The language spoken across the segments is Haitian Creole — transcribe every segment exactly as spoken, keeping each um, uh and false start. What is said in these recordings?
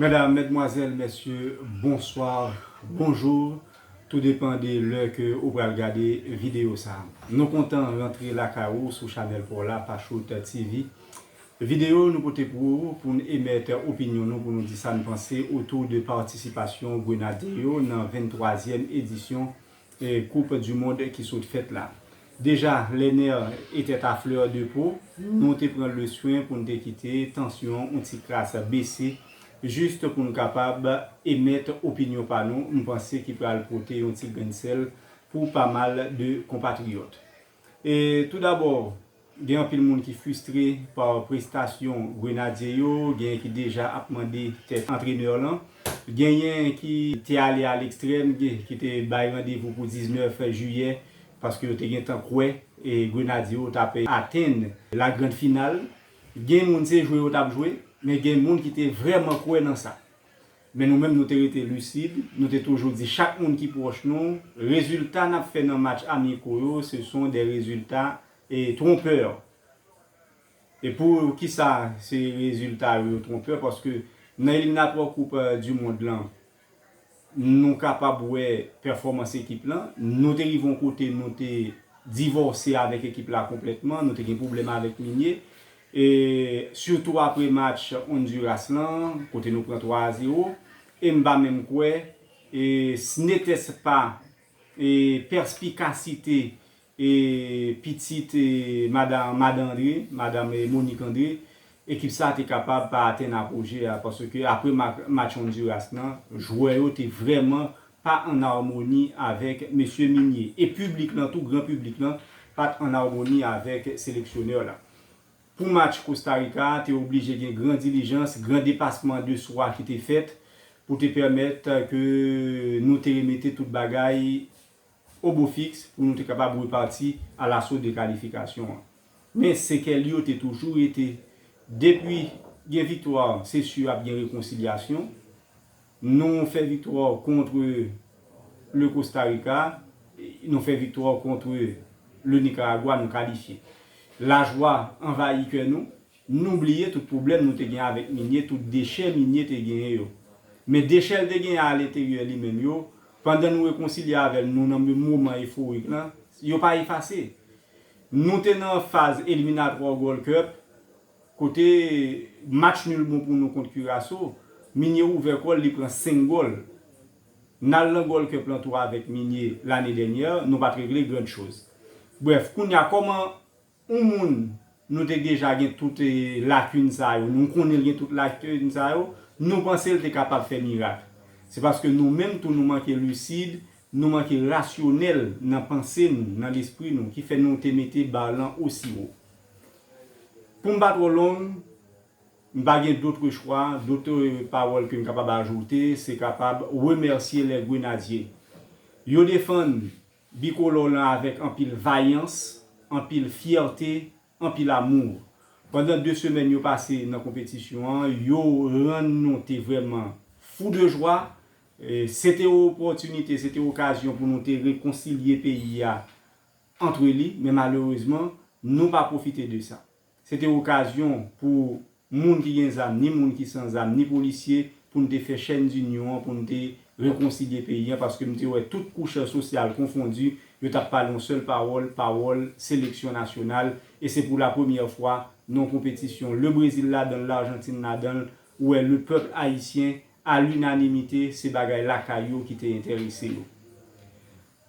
Medam, medmwazèl, mesye, bonswa, bonjou. Tou depan de lè ke ou pral gade videyo sa. Nou kontan rantre lakay ou sou chanèl pa w la, Pachout T V. Videyo nou pote pou ou, pou n emèt opinyon nou, pou nou di sa n panse otou de patisipasyon Grenadye yo nan venntwazyèm edisyon eh, Coupe du Monde ki sot fèt la. Deja, les nerfs étaient à fleur de peau, nou te pran le swen pou n te kite tansyon an yon ti kras bese, jis pou n kapab emèt opinyon pa nou, m panse ki pral pote yon ti grenn sèl pou pa mal de konpatriyòt. E toudabò, gen anpil moun ki fristre pa prestasyon Grenadye yo, genyen ki deja ap mande tèt antrenè lan, genyen ki te ale a lekstrèm, gen ki te bay randevou pou diznèf jiyè, paske yo te gentan kwè e Grenadye yo t ap atenn la grande finale. Gen moun se jwe yo t ap jwe, men gen moun ki te vrèman kwè nan sa. Men nou menm, nou te rete lisid, nou te toujou di chak moun ki pwòch nou, rezilta n ap fè nan match amiko yo, se son de rezilta e tronpè. E pou kisa se rezilta yo, yo tronpè? Paske nan eliminatwa Koup, eh, di Mond lan, nou kapab wè pèfòmans ekip lan. Nou te rive yon kote, nou te divòse avèk ekip la konplètman. Nou te gen pwoblèm avèk Minye. E sitou apre match Honduras lan, kote nou pran twa a zewo. E m pa menm kwè, e s-, netès pa e pèspikasite e pitit e madan, madan André, madan e Monique André, ekip sa te kapab pa atenn apoje a, paske apre ma-, match Honduras nan, jwè yo te vrèman pa an amoni avèk mesye Minye. E piblik lan tou, gran piblik lan, pa t an amoni avèk seleksyonè la. Pou match Kosta Rika a, te oblije gen gran dilijans, gran depasman de swa ki te fèt pou te pèmèt ke nou te remete tout bagay au beau fixe pou nou te kapab repati alaso de kalifikasyon an. Men sekèl yo te toujou rete. Depi gen viktwa, se si ap gen rekonsilyasyon. Nou fè viktwa kont le Costa Rica, nou fè viktwa kont le Nicaragua, nou kalifye. Lajwa anvayi kè nou. Nou bliye tout pwoblèm nou te gen avèk Minye, tout dechè Minye te genyen yo. Men dechè l te genyen alenteryè li menm yo, pandan nou rekonsilye avè l, nou nan moman eforik lan, yo pa efase. Nou te nan faz eliminatwa Gold Cup, kote match nul bon pou nou kont Curaçao, Minye ouvè kò l, li pran senk gòl. N al nan Gold Cup lan tou avèk Minye lane dènyè, nou pa t regle grand chose. Brèf, kounye a, kòman yon moun nou te deja gen tout, eh, lakin sa yo, nou konnen l gen tout lakin sa yo, nou panse l te kapab fè mirak. Se paske nou menm tou nou manke lisid, nou manke rasyonèl nan panse nou, nan lespri nou, ki fè nou te mete ba lan osi wo. Pou m pa twò long, m pa gen dòt chwa, dòt, eh, pawòl ke m kapab ajoute, se kapab remèsye les Grenadiers. Yo defann bikolò lan avèk anpil vayans, anpil fyète, anpil amou. Pandan de semèn yo pase nan konpetisyon an, yo rann nou te vrèman fou de jwa. E, se te opòtinite, se te okazyon pou nou te rekonsilye peyi a antre li, men malerezman, nou pa pwofite de sa. Se te okazyon pou moun ki gen zam, ni moun ki san zam, ni polisye, pou n te fè chèn dinyon an, pou n te rekonsilye peyi an, paske m te wè tout kouch sosyal konfondi, yo t ap pale yon sèl pawòl, pawòl seleksyon nasyonal, e se pou la premyè fwa nan yon konpetisyon, le Brezil ladan l, Lajantin ladan l, ou wè le pèp ayisyen, a linanimite, se bagay lakay yo ki te enterese yo.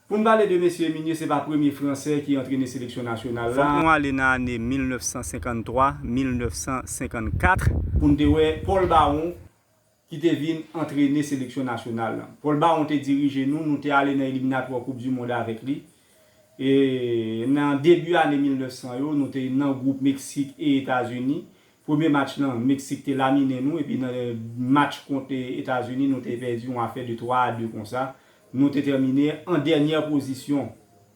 Pou n pale de mesye Minye, se pa premye Fransè ki antrene seleksyon nasyonal la. Fòk nou ale nan ane mil nèf san senkanntwa, mil nèf san senkannkat. Pou n te wè Paul Baron ki te vin antrene seleksyon nasyonal la. Paul Baron te dirije nou, nou te ale nan eliminatwa Koup di Mond avèk li. E nan debi ane mil nèf san yo, nou te nan gwoup Meksik e Etazini. Premye match lan, Meksik te laminen nou, epi nan match kont Etazini, nou te pèdi yon afè de twa a de konsa. Nou te tèmine an dènyè pozisyon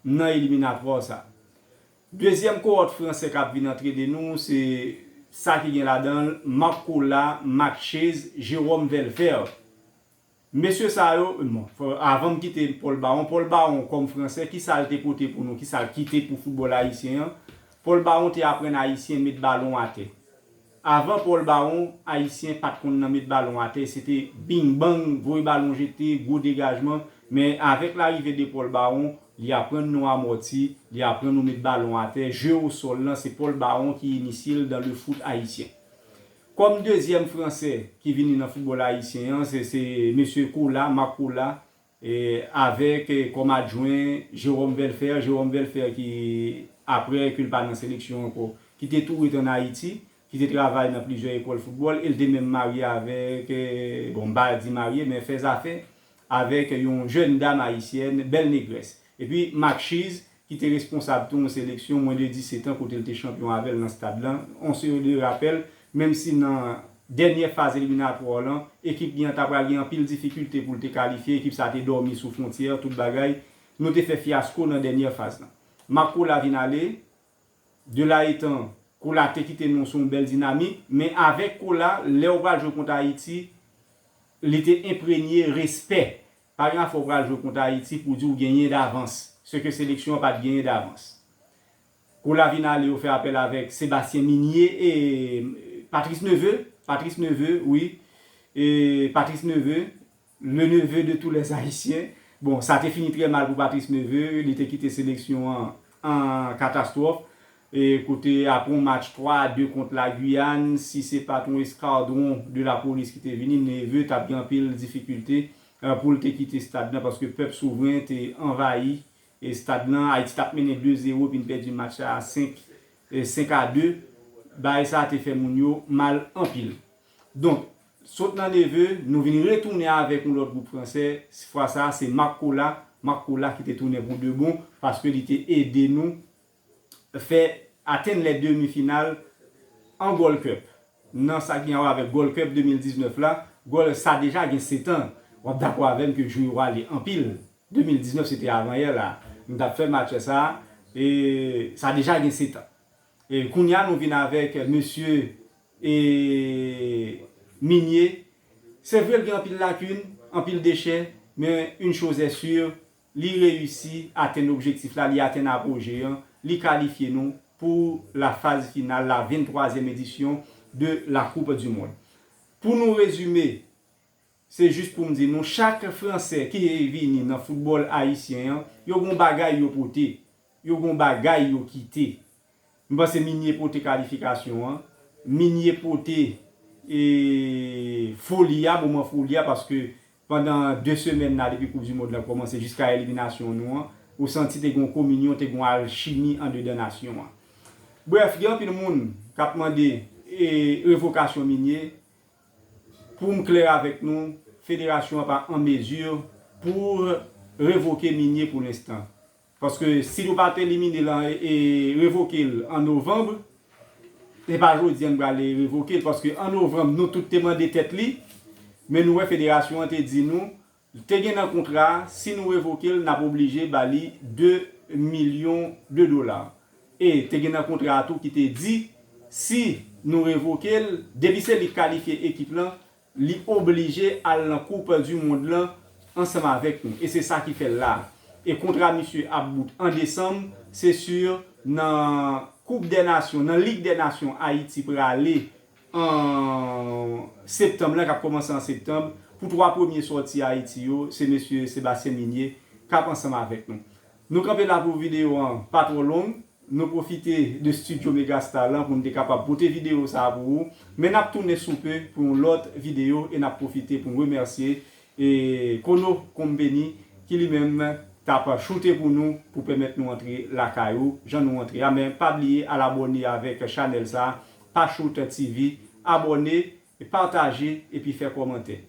nan eliminatwa sa. Dezyèm kowòt fransè k ap vin antrene nou, se sa ki gen ladan l Marc Colas, Marc Chesle, Jérôme Velfer. Mesye sa yo, bon, fò, avan m kite Paul Baron, Paul Baron kòm Fransè, kisa l te pote pou nou, kisa l kite pou foutbòl ayisyen an? Paul Baron te aprann Ayisyen met balon atè. Avan Paul Baron, Ayisyen pa t konn nan met balon atè, se te bing bang, voye balon jete, gwo degajman, men avèk larive de Paul Baron, li aprann nou amòti, li aprann nou met balon atè, je o sòl lan, se Paul Baron ki inisye l dans le foot haïtien. Kòm dezyèm Fransè ki vini nan foutbòl ayisyen an, se, se mesye Colas, Marc Colas, e avèk, e, kòm adjwen Jérôme Velfer, Jérôme Velfer ki, apre ke l pa nan seleksyon ankò, ki te tou ret ann Ayiti, ki te travay nan plizyè ekòl foutbòl, e l te menm marye avèk, e, bon, m pa di marye, men fè zafè avèk yon jèn dam ayisyèn, bèl negrès. Epi Marc Chiz, ki te responsab tou yon seleksyon mwens de disèt an kote l te chanpyon avè l nan stad lan. On seri de rapèl, menm si nan dènyè faz eliminatwa lan, ekip li an ta pral gen anpil difikilte pou l te kalifye, ekip sa te dòmi sou fwontyè, tout bagay. Nou te fè fyasko nan dènyè faz lan. Marc Colas vin ale, de la etan, Colas te kite nou sou yon bèl dinamik, men avèk Colas, lè w pral jwe kont Ayiti, li te enprenye respè. Pa gen afè w pral jwe kont Ayiti pou di w genyen davans, se ke seleksyon an pa t genyen davans. Colas vin ale, yo fè apèl avèk Sébastien Migné e Patrice Neveu, Patrice Neveu, wi, e Patrice Neveu, le neveu de tous les Haïtiens. Bon, sa te fini trè mal pou Patrice Neveu, li te kite seleksyon an an katastwòf. E kote apre yon match twa a de kont la Guyane, si se pa t yon eskadwon de lapolis ki te vini, Neveu t ap gen anpil difikilte, e, pou l te kite stad lan, paske pèp souvren te anvayi, e, stad lan. Ayiti t ap mennen de zewo, epi n pèdi match sa a senk, e, senk a de. Bagay sa a te fè moun yo mal anpil. Donk, sot nan Neveu, nou vin retounen avèk yon lòt gwoup fransè. Fwa sa a, se Marc Colas. Marc Colas ki te tounen pou de bon, paske li te ede nou fè atenn lè demi final an Gold Cup. Nan sa ki gen a wè avèk Gold Cup de mil diznèf la, Gold, sa deja gen sèt an. W ap dakò avè m ke jou yo ale anpil. De mil diznèf, se te avan yè la. Nou t ap fè match sa a, e sa deja gen sèt an. E kounye a, nou vin avèk mesye e Migné. Se vre, l gen anpil lakin, anpil dechè, men une chose est sûre, li reyisi atenn objektif la, li atenn apoje an, li kalifye nou pou la phase finale, la venntwazyèm édition de la Coupe du Monde. Pou nou rezime, se jis pou m di nou, chak Fransè ki vini nan foutbòl ayisyen an, yo gon bagay yo pote, yo gon bagay yo kite. M panse Migné pote kalifikasyon an. Migné pote, e, foli a, moman foli a, paske pandan de semèn la, depi Koup di Mond lan kòmanse jiska eliminasyon nou an, ou santi te gen yon kominyon, te gen yon alchimi andedan nasyon an. Brèf, gen anpil moun k ap mande, e, revokasyon Migné. Pou m klè avèk nou, federasyon an pa an mezi pou revoke Migné pou lenstan. Paske si nou pa t elimine l an, e revoke l an novanm, se pa jodi a n prale revoke l, paske an novanm, nou tout te mande tèt li, men nou wè federasyon an te di nou, te gen nan kontra a, si nou revoke l, n ap oblije ba li de milyon de dola. E te gen nan kontra a tou ki te di, si nou revoke l, depi se li k kalifye ekip lan, li oblije al nan Koup di Mond lan ansanm avèk nou. E se sa ki fè l la. E kontra misye ap bout an desanm, se si nan Koup dè Nasyon, nan Lig dè Nasyon, Ayiti prale an septanm lan, k ap kòmanse an septanm, pou twa premye sòti Ayiti yo, se mesye Sébastien Migné k ap ansanm avèk nou. Nou kanpe la pou videyo an pa twò long. Nou pwofite de estidyo Megastar lan pou n te kapab pote videyo sa a pou ou. Men n ap tounen sou pe pou yon lòt videyo e n ap pwofite pou n remèsye, e, Kono Company ki li menm t ap choute pou nou pou pèmèt nou antre lakay ou, jan nou antre a. Men pa bliye al abòne avèk chanèl sa a, Pachoute T V, abòne, pataje epi fè kòmantè.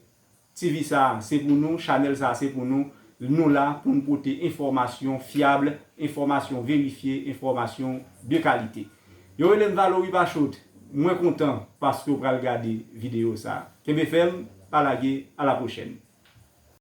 T V sa a, se pou nou, chanèl sa a, se pou nou. Nou la pou n pote enfòmasyon fyab, enfòmasyon verifye, enfòmasyon de kalite. Yo rele m Valory Pachoute. Mwen kontan paske w pral gade videyo sa a. Kenbe fèm, pa lage, a la pwochèn.